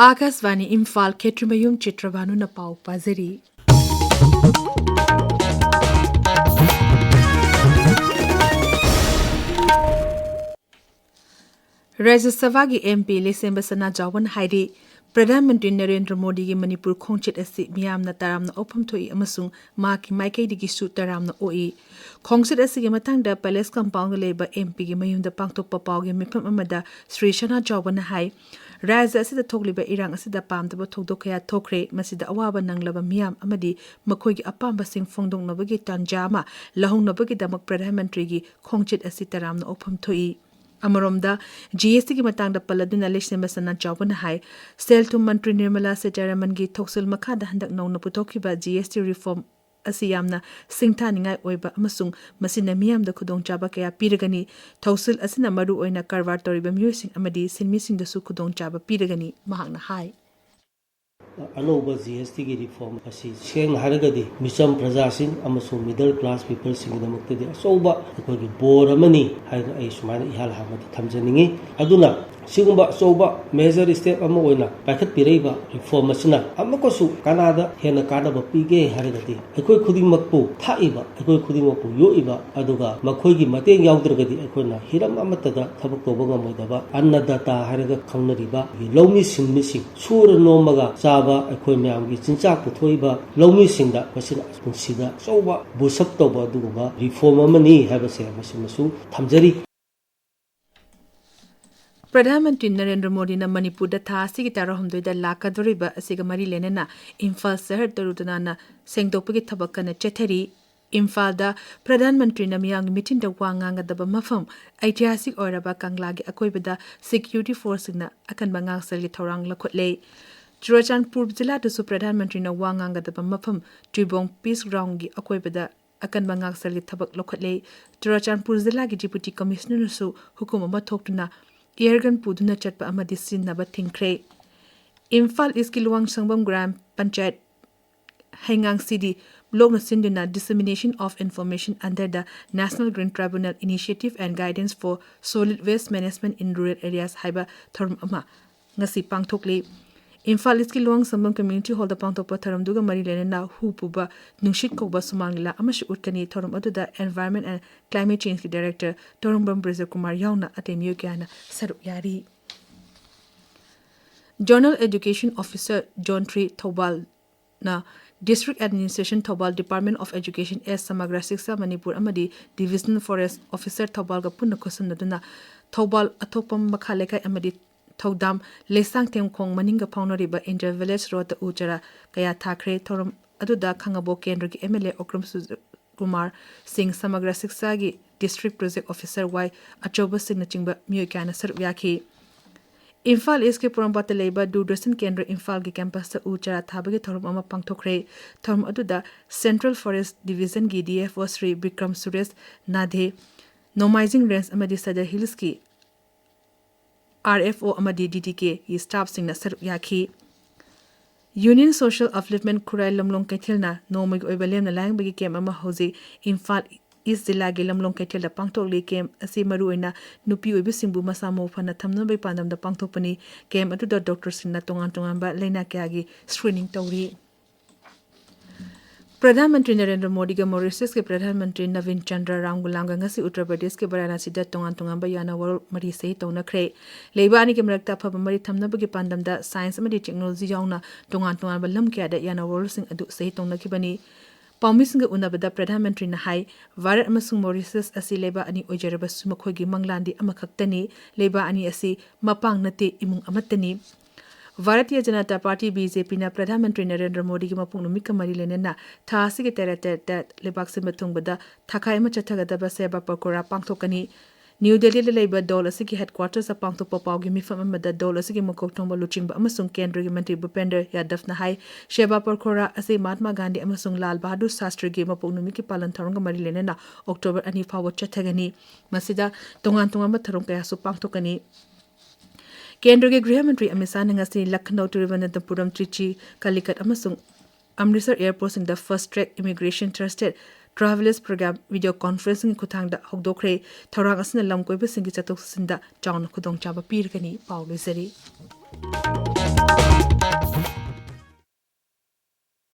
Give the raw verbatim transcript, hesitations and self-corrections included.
ꯑꯥꯀꯥꯁꯕꯥꯅꯤ ꯏꯝꯐꯥꯜ, ꯈꯦꯇ꯭ꯔꯤꯃꯌꯨꯝ ꯆꯤꯇ꯭ꯔꯚꯥꯅꯨꯅ ꯄꯥꯎ ꯄꯥꯖꯔꯤ꯫ ꯔꯥꯖ꯭ꯌ ꯁꯚꯥꯒꯤ ꯑꯦꯝ ꯄꯤ ꯂꯩꯁꯦꯝꯕ ꯁꯅꯥꯖꯥꯎꯕꯅ ꯍꯥꯏꯔꯤ, ꯄ꯭ꯔꯙꯥꯟ ꯃꯟꯇ꯭ꯔꯤ ꯅꯔꯦꯟꯗ꯭ꯔ ꯃꯣꯗꯤꯒꯤ ꯃꯅꯤꯄꯨꯔ ꯈꯣꯡꯆꯠ ꯑꯁꯤ ꯃꯤꯌꯥꯝꯅ ꯇꯔꯥꯝꯅ ꯑꯣꯛꯐꯝ ꯊꯣꯛꯏ ꯑꯃꯁꯨꯡ ꯃꯍꯥꯛꯀꯤ ꯃꯥꯏꯀꯩꯗꯒꯤꯁꯨ ꯇꯔꯥꯝꯅ ꯑꯣꯛꯏ꯫ ꯈꯣꯡꯆꯠ ꯑꯁꯤꯒꯤ ꯃꯇꯥꯡꯗ ꯄꯦꯂꯦꯁ ꯀꯝꯄꯥꯎꯟꯗ ꯂꯩꯕ ꯑꯦꯝ ꯄꯤꯒꯤ ꯃꯌꯨꯝꯗ ꯄꯥꯡꯊꯣꯛꯄ ꯄꯥꯎꯒꯤ ꯃꯤꯐꯝ ꯑꯃꯗ ꯁ꯭ꯔꯤ ꯁꯅꯥꯖꯥꯎꯕꯅ ꯍꯥꯏ, ꯔꯥꯖ꯭ꯌ ꯑꯁꯤꯗ ꯊꯣꯛꯂꯤꯕ ꯏꯔꯥꯡ ꯑꯁꯤꯗ ꯄꯥꯝꯗꯕ ꯊꯧꯗꯣꯛ ꯀꯌꯥ ꯊꯣꯛꯈ꯭ꯔꯦ꯫ ꯃꯁꯤꯗ ꯑꯋꯥꯕ ꯅꯪꯂꯕ ꯃꯤꯌꯥꯝ ꯑꯃꯗꯤ ꯃꯈꯣꯏꯒꯤ ꯑꯄꯥꯝꯕꯁꯤꯡ ꯐꯣꯡꯗꯣꯛꯅꯕꯒꯤ ꯇꯥꯟꯖꯥ ꯑꯃ ꯂꯧꯍꯧꯅꯕꯒꯤꯗꯃꯛ ꯄ꯭ꯔꯙꯥꯟ ꯃꯟꯇ꯭ꯔꯤꯒꯤ ꯈꯣꯡꯆꯠ ꯑꯁꯤ ꯇꯔꯥꯝꯅ ꯑꯣꯛꯐꯝ ꯊꯣꯛꯏ꯫ ꯑꯃꯔꯣꯝꯗ, ꯖꯤ ꯑꯦꯁ ꯇꯤꯒꯤ ꯃꯇꯥꯡꯗ ꯄꯜꯂꯗꯨꯅ ꯂꯩꯁꯦꯝꯕ ꯁꯅꯥꯖꯥꯎꯕꯅ ꯍꯥꯏ, ꯁꯦꯜ ꯊꯨꯝ ꯃꯟꯇ꯭ꯔꯤ ꯅꯤꯔꯃꯂꯥ ꯁꯤꯇꯥꯔꯥꯃꯟꯒꯤ ꯊꯧꯁꯤꯜ ꯃꯈꯥꯗ ꯍꯟꯗꯛ ꯅꯧꯅ ꯄꯨꯊꯣꯛꯈꯤꯕ ꯖꯤ ꯑꯦꯁ ꯇꯤ ꯔꯤꯐꯣꯔꯝ ꯑꯁꯤ ꯌꯥꯝꯅ ꯁꯤꯡꯊꯥꯅꯤꯡꯉꯥꯏ ꯑꯣꯏꯕ ꯑꯃꯁꯨꯡ ꯃꯁꯤꯅ ꯃꯤꯌꯥꯝꯗ ꯈꯨꯗꯣꯡꯆꯥꯕ ꯀꯌꯥ ꯄꯤꯔꯒꯅꯤ꯫ ꯊꯧꯁꯤꯜ ꯑꯁꯤꯅ ꯃꯔꯨꯑꯣꯏꯅ ꯀꯔꯕꯥꯔ ꯇꯧꯔꯤꯕ ꯃꯤꯑꯣꯏꯁꯤꯡ ꯑꯃꯗꯤ ꯁꯤꯟꯃꯤꯁꯤꯡꯗꯁꯨ ꯈꯨꯗꯣꯡꯆꯥꯕ ꯄꯤꯔꯒꯅꯤ, ꯃꯍꯥꯛꯅ ꯍꯥꯏ꯫ ꯑꯅꯧꯕ ꯖꯤ ꯑꯦꯁ ꯇꯤꯒꯤ ꯔꯤꯐꯣꯔꯝ ꯑꯁꯤ ꯁꯦꯡꯅ ꯍꯥꯏꯔꯒꯗꯤ ꯃꯤꯆꯝ ꯄ꯭ꯔꯖꯥꯁꯤꯡ ꯑꯃꯁꯨꯡ ꯃꯤꯗꯜ ꯀ꯭ꯂꯥꯁ ꯄꯤꯄꯜꯁꯤꯡꯒꯤꯗꯃꯛꯇꯗꯤ ꯑꯆꯧꯕ ꯑꯩꯈꯣꯏꯒꯤ ꯕꯣꯔ ꯑꯃꯅꯤ ꯍꯥꯏꯅ ꯑꯩ ꯁꯨꯃꯥꯏꯅ ꯏꯍꯥꯟ ꯍꯥꯟꯕꯗ ꯊꯝꯖꯅꯤꯡꯉꯤ꯫ ꯑꯗꯨꯅ ꯁꯤꯒꯨꯝꯕ ꯑꯆꯧꯕ ꯃꯦꯖꯔ ꯁ꯭ꯇꯦꯞ ꯑꯃ ꯑꯣꯏꯅ ꯄꯥꯏꯈꯠꯄꯤꯔꯛꯏꯕ ꯔꯤꯐꯣꯔꯝ ꯑꯁꯤꯅ ꯑꯃꯨꯛꯀꯁꯨ ꯀꯅꯥꯗ ꯍꯦꯟꯅ ꯀꯥꯟꯅꯕ ꯄꯤꯒꯦ ꯍꯥꯏꯔꯒꯗꯤ ꯑꯩꯈꯣꯏ ꯈꯨꯗꯤꯡꯃꯛꯄꯨ ꯊꯥꯛꯏꯕ, ꯑꯩꯈꯣꯏ ꯈꯨꯗꯤꯡꯃꯛꯄꯨ ꯌꯣꯛꯏꯕ, ꯑꯗꯨꯒ ꯃꯈꯣꯏꯒꯤ ꯃꯇꯦꯡ ꯌꯥꯎꯗ꯭ꯔꯒꯗꯤ ꯑꯩꯈꯣꯏꯅ ꯍꯤꯔꯝ ꯑꯃꯠꯇꯗ ꯊꯕꯛ ꯇꯧꯕ ꯉꯝꯃꯣꯏꯗꯕ ꯑꯟꯅꯗꯥꯇꯥ ꯍꯥꯏꯔꯒ ꯈꯪꯅꯔꯤꯕ ꯂꯧꯃꯤ ꯁꯤꯟꯃꯤꯁꯤꯡ, ꯁꯨꯔ ꯅꯣꯝꯃꯒ ꯆꯥꯕ ꯑꯩꯈꯣꯏ ꯃꯌꯥꯝꯒꯤ ꯆꯤꯟꯖꯥꯛ ꯄꯨꯊꯣꯛꯏꯕ ꯂꯧꯃꯤꯁꯤꯡꯗ ꯃꯁꯤꯅ ꯄꯨꯟꯁꯤꯗ ꯑꯆꯧꯕ ꯕꯨꯁ ꯑꯞ ꯇꯧꯕ ꯑꯗꯨꯒꯨꯝꯕ ꯔꯤꯐꯣꯔꯝ ꯑꯃꯅꯤ ꯍꯥꯏꯕꯁꯦ ꯃꯁꯤꯃꯁꯨ ꯊꯝꯖꯔꯤ꯫ ꯄ꯭ꯔꯙꯥꯟ ꯃꯟꯇ꯭ꯔꯤ ꯅꯔꯦꯟꯗ꯭ꯔ ꯃꯣꯗꯤꯅ ꯃꯅꯤꯄꯨꯔꯗ ꯊꯥ ꯑꯁꯤꯒꯤ ꯇꯔꯥꯍꯨꯝꯗꯣꯏꯗ ꯂꯥꯛꯀꯗꯧꯔꯤꯕ ꯑꯁꯤꯒ ꯃꯔꯤ ꯂꯩꯅꯅ ꯏꯝꯐꯥꯜ ꯁꯍꯔ ꯇꯔꯨ ꯇꯅꯥꯟꯅ ꯁꯦꯡꯗꯣꯛꯄꯒꯤ ꯊꯕꯛ ꯀꯟꯅ ꯆꯠꯊꯔꯤ꯫ ꯏꯝꯐꯥꯜꯗ ꯄ꯭ꯔꯙꯥꯟ ꯃꯟꯇ꯭ꯔꯤꯅ ꯃꯤꯌꯥꯝꯒꯤ ꯃꯤꯇꯤꯟꯗ ꯋꯥ ꯉꯥꯡꯒꯗꯕ ꯃꯐꯝ ꯑꯩꯇꯤꯍꯥꯁꯤꯛ ꯑꯣꯏꯔꯕ ꯀꯪꯂꯥꯒꯤ ꯑꯀꯣꯏꯕꯗ ꯁꯦꯀ꯭ꯌꯨꯔꯤꯇꯤ ꯐꯣꯔꯁꯁꯤꯡꯅ ꯑꯀꯟꯕ ꯉꯥꯛꯁꯦꯜꯒꯤ ꯊꯧꯔꯥꯡ ꯂꯧꯈꯠꯂꯦ꯫ ꯆꯨꯔꯆꯥꯟꯄꯨꯔ ꯖꯤꯂꯥꯗꯁꯨ ꯄ꯭ꯔꯙꯥꯟ ꯃꯟꯇ꯭ꯔꯤꯅ ꯋꯥ ꯉꯥꯡꯒꯗꯕ ꯃꯐꯝ ꯇ꯭ꯔꯤꯕꯣꯡ ꯄꯤꯁ ꯒ꯭ꯔꯥꯎꯟꯒꯤ ꯑꯀꯣꯏꯕꯗ ꯑꯀꯟꯕ ꯉꯥꯛꯁꯦꯜꯒꯤ ꯊꯕꯛ ꯂꯧꯈꯠꯂꯦ꯫ ꯆꯨꯔꯆꯥꯟꯄꯨꯔ ꯖꯤꯂꯥꯒꯤ ꯗꯤꯄꯨꯇꯤ ꯀꯃꯤꯁꯅꯔꯅꯁꯨ ꯍꯨꯀꯨꯝ ꯑꯃ ꯊꯣꯛꯇꯨꯅ ꯑꯦꯌꯔꯒꯟ ꯄꯨꯗꯨꯅ ꯆꯠꯄ ꯑꯃꯗꯤ ꯁꯤꯖꯤꯟꯅꯕ ꯊꯤꯡꯈ꯭ꯔꯦ꯫ ꯏꯝꯐꯥꯜ ꯏꯁꯀꯤ ꯂꯨꯋꯥꯡꯁꯪꯕꯝ ꯒ꯭ꯔꯥꯝ ꯄꯟꯆꯥꯌꯠ ꯍꯩꯉꯥꯡꯁꯤꯗꯤ ꯕ꯭ꯂꯣꯛꯅ ꯁꯤꯟꯗꯨꯅ Dissemination of Information under the National Green Tribunal Initiative and Guidance for Solid Waste Management in Rural Areas ꯍꯥꯏꯕ ꯊꯧꯔꯝ ꯑꯃ ꯉꯁꯤ ꯄꯥꯡꯊꯣꯛꯂꯤ꯫ ꯏꯝꯐꯥꯜ ꯏꯁꯀꯤ ꯂꯨꯋꯥꯡꯁꯪꯕꯝ ꯀꯝꯃ꯭ꯌꯨꯅꯤꯇꯤ ꯍꯣꯜꯗ ꯄꯥꯡꯊꯣꯛꯄ ꯊꯧꯔꯝꯗꯨꯒ ꯃꯔꯤ ꯂꯩꯅꯅ ꯍꯨ ꯄꯨꯕ ꯅꯨꯡꯁꯤꯠ ꯀꯧꯕ ꯁꯨꯃꯥꯡ ꯂꯤꯂꯥ ꯑꯃꯁꯨ ꯎꯠꯀꯅꯤ꯫ ꯊꯧꯔꯝ ꯑꯗꯨꯗ Environment and Climate Changeꯀꯤ Director ꯇꯣꯔꯨꯡꯕꯝ ꯕ꯭ꯔꯖꯀꯨꯃꯥꯔ ꯌꯥꯎꯅ ꯑꯇꯩ ꯃꯤꯑꯣꯏ ꯀꯌꯥꯅ ꯁꯔꯨꯛ ꯌꯥꯔꯤ꯫ Zonal Education Officer, Zone three ꯊꯧꯕꯥꯜꯅ District Administration Thoubal, Department of Education, S ꯁꯃꯒ꯭ꯔ ꯁꯤꯛꯁꯥ ꯃꯅꯤꯄꯨꯔ ꯑꯃꯗꯤ Divisional Forest Officer ꯊꯧꯕꯥꯜꯒ ꯄꯨꯟꯅ ꯈꯨꯠꯁꯝꯅꯗꯨꯅ ꯊꯧꯕꯥꯜ ꯑꯊꯣꯛꯄꯝ ꯃꯈꯥ ꯂꯩꯀꯥꯏ ꯑꯃꯗꯤ ꯊꯧꯗꯥꯝ ꯂꯩꯁꯥꯡꯊꯦꯝꯈꯣꯡ ꯃꯅꯤꯡꯒ ꯐꯥꯎꯅꯔꯤꯕ Inter Village Roadꯇ ꯎ ꯆꯥꯔꯥ ꯀꯌꯥ ꯊꯥꯈ꯭ꯔꯦ꯫ ꯊꯧꯔꯝ ꯑꯗꯨꯗ ꯈꯥꯉꯕꯣꯛ ꯀꯦꯟꯗ꯭ꯔꯒꯤ M L A ꯑꯣꯀ꯭ꯔꯝ ꯁꯨꯔꯖ ꯀꯨꯃꯥꯔ ꯁꯤꯡ, ꯁꯃꯒ꯭ꯔ ꯁꯤꯛꯁꯥꯒꯤ District Project Officer ꯋꯥꯏ ꯑꯆꯧꯕ ꯁꯤꯡꯅꯆꯤꯡꯕ ꯃꯤꯑꯣꯏ ꯀꯌꯥꯅ ꯁꯔꯨꯛ ꯌꯥꯈꯤ꯫ ꯏꯝꯐꯥꯜ ꯏꯁꯀꯤ ꯄꯣꯔꯣꯝꯄꯥꯠꯇ ꯂꯩꯕ ꯗꯨꯔꯗꯔꯁꯟ ꯀꯦꯟꯗ꯭ꯔ ꯏꯝꯐꯥꯜꯒꯤ ꯀꯦꯝꯄꯁꯇ ꯎ ꯆꯥꯔꯥ ꯊꯥꯕꯒꯤ ꯊꯧꯔꯝ ꯑꯃ ꯄꯥꯡꯊꯣꯛꯈ꯭ꯔꯦ꯫ ꯊꯧꯔꯝ ꯑꯗꯨꯗ Central Forest Divisionꯒꯤ D F O Shri Bikram Suresh ꯅꯥꯙꯦ, ꯅꯣꯡꯃꯥꯏꯖꯤꯡ ꯔꯦꯟꯖ ꯑꯃꯗꯤ ꯁꯗꯔ ꯍꯤꯜꯁꯀꯤ R F O ꯑꯃꯗꯤ D D Kꯒꯤ staffꯁꯤꯡꯅ ꯁꯔꯨꯛ ꯌꯥꯈꯤ꯫ Union Social Upliftment ꯈꯨꯔꯥꯏ ꯂꯝꯂꯣꯡ ꯀꯩꯊꯦꯜꯅ ꯅꯣꯡꯃꯒꯤ ꯑꯣꯏꯕ ꯂꯦꯝꯅ ꯂꯥꯌꯦꯡꯕꯒꯤ ꯀꯦꯝꯞ ꯑꯃ ꯍꯧꯖꯤꯛ ꯏꯝꯐꯥꯜ ꯏꯁ ꯖꯤꯂꯥꯒꯤ ꯂꯝꯂꯣꯡ ꯀꯩꯊꯦꯜꯗ ꯄꯥꯡꯊꯣꯛꯂꯤ꯫ ꯀꯦꯝꯞ ꯑꯁꯤ ꯃꯔꯨꯑꯣꯏꯅ ꯅꯨꯄꯤ ꯑꯣꯏꯕꯁꯤꯡꯕꯨ ꯃꯁꯥ ꯃꯎ ꯐꯅ ꯊꯝꯅꯕꯒꯤ ꯄꯥꯟꯗꯝꯗ ꯄꯥꯡꯊꯣꯛꯄꯅꯤ꯫ ꯀꯦꯝꯞ ꯑꯗꯨꯗ ꯗꯣꯛꯇꯔꯁꯤꯡꯅ ꯇꯣꯉꯥꯟ ꯇꯣꯉꯥꯟꯕ ꯂꯥꯏꯅꯥ ꯀꯌꯥꯒꯤ screening ꯇꯧꯔꯤ꯫ ꯄ꯭ꯔꯙꯥꯟ ꯃꯟꯇ꯭ꯔꯤ ꯅꯔꯦꯟꯗ꯭ꯔ ꯃꯣꯗꯤꯒ ꯃꯣꯔꯤꯁꯤꯌꯁꯀꯤ ꯄ꯭ꯔꯙꯥꯟ ꯃꯟꯇ꯭ꯔꯤ ꯅꯕꯤꯟ ꯆꯟꯗ꯭ꯔ ꯔꯥꯝꯒꯨꯂꯥꯝꯒ ꯉꯁꯤ ꯎꯠꯇꯔ ꯄ꯭ꯔꯗꯦꯁꯀꯤ ꯕꯔꯥꯅꯥꯁꯤꯗ ꯇꯣꯉꯥꯟ ꯇꯣꯉꯥꯟꯕ ꯌꯥꯅꯋꯣꯜ ꯃꯔꯤ ꯁꯍꯤ ꯇꯧꯅꯈ꯭ꯔꯦ꯫ ꯂꯩꯕꯥꯛ ꯑꯅꯤꯒꯤ ꯃꯔꯛꯇ ꯑꯐꯕ ꯃꯔꯤ ꯊꯝꯅꯕꯒꯤ ꯄꯥꯟꯗꯝꯗ science ꯑꯃꯗꯤ technology ꯌꯥꯎꯅ ꯇꯣꯉꯥꯟ ꯇꯣꯉꯥꯟꯕ ꯂꯝ ꯀꯌꯥꯗ ꯌꯥꯅꯋꯣꯜꯁꯤꯡ ꯑꯗꯨ ꯁꯍꯤ ꯇꯧꯅꯈꯤꯕꯅꯤ꯫ ꯄꯥꯎꯃꯤꯁꯤꯡꯒ ꯎꯅꯕꯗ ꯄ꯭ꯔꯙꯥꯟ ꯃꯟꯇ꯭ꯔꯤꯅ ꯍꯥꯏ, ꯚꯥꯔꯠ ꯑꯃꯁꯨꯡ ꯃꯣꯔꯤꯁꯤꯌꯁ ꯑꯁꯤ ꯂꯩꯕꯥꯛ ꯑꯅꯤ ꯑꯣꯏꯖꯔꯕꯁꯨ ꯃꯈꯣꯏꯒꯤ ꯃꯪꯂꯥꯟꯗꯤ ꯑꯃꯈꯛꯇꯅꯤ꯫ ꯂꯩꯕꯥꯛ ꯑꯅꯤ ꯑꯁꯤ ꯃꯄꯥꯡ ꯅꯠꯇꯦ, ꯏꯃꯨꯡ ꯑꯃꯠꯇꯅꯤ꯫ Bharatiya Janata party, B J Pꯅ Pradhan Mantri Narendra ꯃꯣꯗꯤꯒꯤ ꯃꯄꯣꯛ ꯅꯨꯃꯤꯠꯀ ꯃꯔꯤ ꯂꯩꯅꯅ ꯊꯥ ꯑꯁꯤꯒꯤ ꯇꯔꯥꯇꯔꯦꯠꯇ ꯂꯩꯕꯥꯛ ꯁꯤꯟꯕ ꯊꯨꯡꯕꯗ ꯊꯥꯈꯥꯏ ꯑꯃ ꯆꯠꯊꯒꯗꯕ ꯁꯦꯕꯥ ꯄꯀꯣꯔꯥ ꯄꯥꯡꯊꯣꯛꯀꯅꯤ꯫ ꯅ꯭ꯌꯨ ꯗꯦꯜꯂꯤꯗ ꯂꯩꯕ ꯗꯣꯜ ꯑꯁꯤꯒꯤ headquartersꯇ ꯄꯥꯡꯊꯣꯛꯄ ꯄꯥꯎꯒꯤ ꯃꯤꯐꯝ ꯑꯃꯗ ꯗꯣꯜ ꯑꯁꯤꯒꯤ ꯃꯀꯣꯛ ꯊꯣꯡꯕ ꯂꯨꯆꯤꯡꯕ ꯑꯃꯁꯨꯡ ꯀꯦꯟꯗ꯭ꯔꯒꯤ ꯃꯟꯇ꯭ꯔꯤ ꯚꯨꯄꯦꯟꯗ꯭ꯔ ꯌꯥꯗꯚꯅ ꯍꯥꯏ, ꯁꯦꯕꯥ ꯄꯀꯣꯔꯥ ꯑꯁꯤ ꯃꯍꯥꯠꯃꯥ ꯒꯥꯟꯙꯤ ꯑꯃꯁꯨꯡ ꯂꯥꯜ ꯕꯍꯥꯗꯨꯔ ꯁꯥꯁꯇ꯭ꯔꯤꯒꯤ ꯃꯄꯣꯛ ꯅꯨꯃꯤꯠꯀꯤ ꯄꯥꯂꯟ ꯊꯧꯔꯝꯒ ꯃꯔꯤ ꯂꯩꯅꯅ ꯑꯣꯛꯇꯣꯕꯔ ꯑꯅꯤ ꯐꯥꯎꯕ ꯆꯠꯊꯒꯅꯤ꯫ ꯃꯁꯤꯗ ꯇꯣꯉꯥꯟ ꯇꯣꯉꯥꯟꯕ ꯊꯧꯔꯝ ꯀꯌꯥꯁꯨ ꯄꯥꯡꯊꯣꯛꯀꯅꯤ꯫ ꯀꯦꯟꯗ꯭ꯔꯒꯤ ꯒ꯭ꯔꯤꯍ ꯃꯟꯇ꯭ꯔꯤ ꯑꯃꯤꯠ ꯁꯥꯍꯅ ꯉꯁꯤ ꯂꯈꯅꯧ, ꯇꯤꯔꯨꯚꯅꯟꯊꯄꯨꯔꯝ, ꯇ꯭ꯔꯤꯆꯤ, ꯀꯂꯤꯀꯠ ꯑꯃꯁꯨꯡ Amritsar airportꯁꯤꯡꯗ Fast Track Immigration Trusted Travellers Program video conferencingꯒꯤ ꯈꯨꯠꯊꯥꯡꯗ ꯍꯧꯗꯣꯛꯈ꯭ꯔꯦ꯫ ꯊꯧꯔꯥꯡ ꯑꯁꯤꯅ ꯂꯝ ꯀꯣꯏꯕꯁꯤꯡꯒꯤ ꯆꯠꯊꯣꯛ ꯆꯠꯁꯤꯟꯗ ꯆꯥꯎꯅ ꯈꯨꯗꯣꯡꯆꯥꯕ ꯄꯤꯔꯒꯅꯤ꯫ ꯄꯥꯎ ꯂꯣꯏꯖꯔꯦ꯫